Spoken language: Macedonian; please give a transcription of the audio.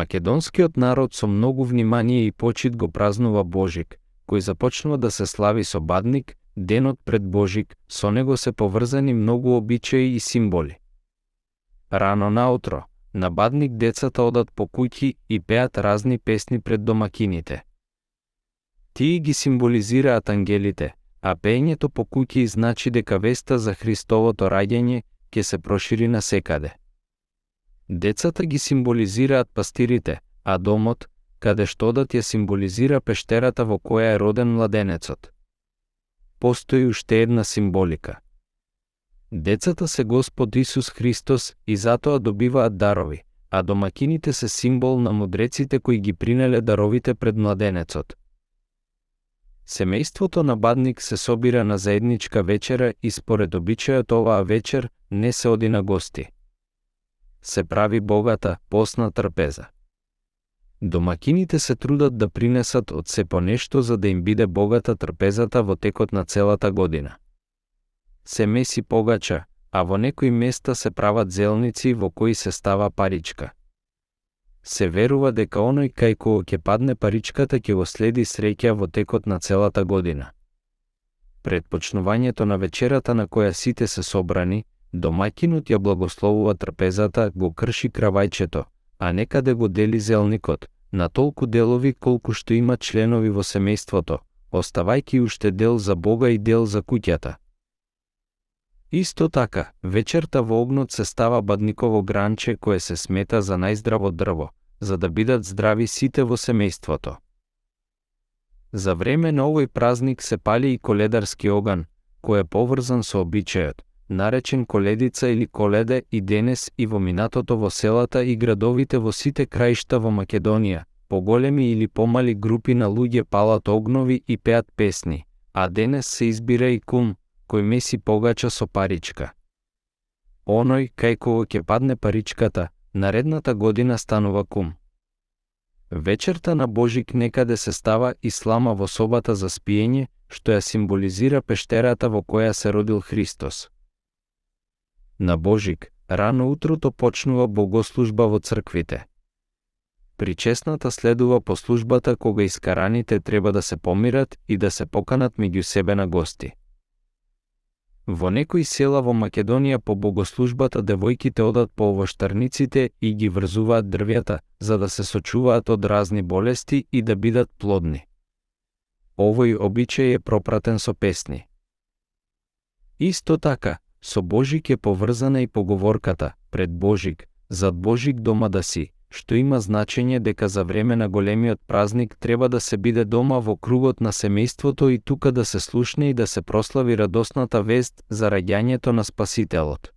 Македонскиот народ со многу внимание и почит го празнува Божик, кој започнува да се слави со Бадник, денот пред Божик, со него се поврзани многу обичаи и символи. Рано наутро, на Бадник децата одат по куќи и пеат разни песни пред домакините. Тие ги символизираат ангелите, а пеењето по куќи значи дека веста за Христовото раѓање ќе се прошири насекаде. Децата ги символизираат пастирите, а домот, каде што одат, ја символизира пештерата во која е роден младенецот. Постои уште една символика. Децата се Господ Исус Христос и затоа добиваат дарови, а домакините се символ на мудреците кои ги принеле даровите пред младенецот. Семејството на Бадник се собира на заедничка вечера и според обичајот оваа вечер не се оди на гости. Се прави богата, постна трпеза. Домакините се трудат да принесат од се по нешто за да им биде богата трпезата во текот на целата година. Се меси погача, а во некои места се прават зелници во кои се става паричка. Се верува дека оној кај кого ќе падне паричката ќе го следи среќа во текот на целата година. Пред почнувањето на вечерата на која сите се собрани, домаќинот ја благословува трпезата, го крши кравајчето, а некаде го дели зелникот, на толку делови колку што има членови во семејството, оставајќи уште дел за Бога и дел за куќата. Исто така, вечерта во огнот се става бадниково гранче кое се смета за најздраво дрво, за да бидат здрави сите во семејството. За време на овој празник се пали и коледарски оган, кој е поврзан со обичајот, наречен коледица или коледе, и денес и во минатото во селата и градовите во сите краишта во Македонија, поголеми или помали групи на луѓе палат огнови и пеат песни, а денес се избира и кум, кој меси погача со паричка. Оној кај кого ќе падне паричката, наредната година станува кум. Вечерта на Божик некаде се става и слама во собата за спиење, што ја символизира пештерата во која се родил Христос. На Божик, рано утрото почнува богослужба во црквите. Причесната следува по службата кога искараните треба да се помират и да се поканат меѓу себе на гости. Во некои села во Македонија по богослужбата девојките одат по овоштарниците и ги врзуваат дрвјата, за да се сочуваат од разни болести и да бидат плодни. Овој обичај е пропратен со песни. Исто така, со Божик е поврзана и поговорката «Пред Божик, зад Божик дома да си», што има значење дека за време на големиот празник треба да се биде дома во кругот на семејството и тука да се слушне и да се прослави радосната вест за раѓањето на Спасителот.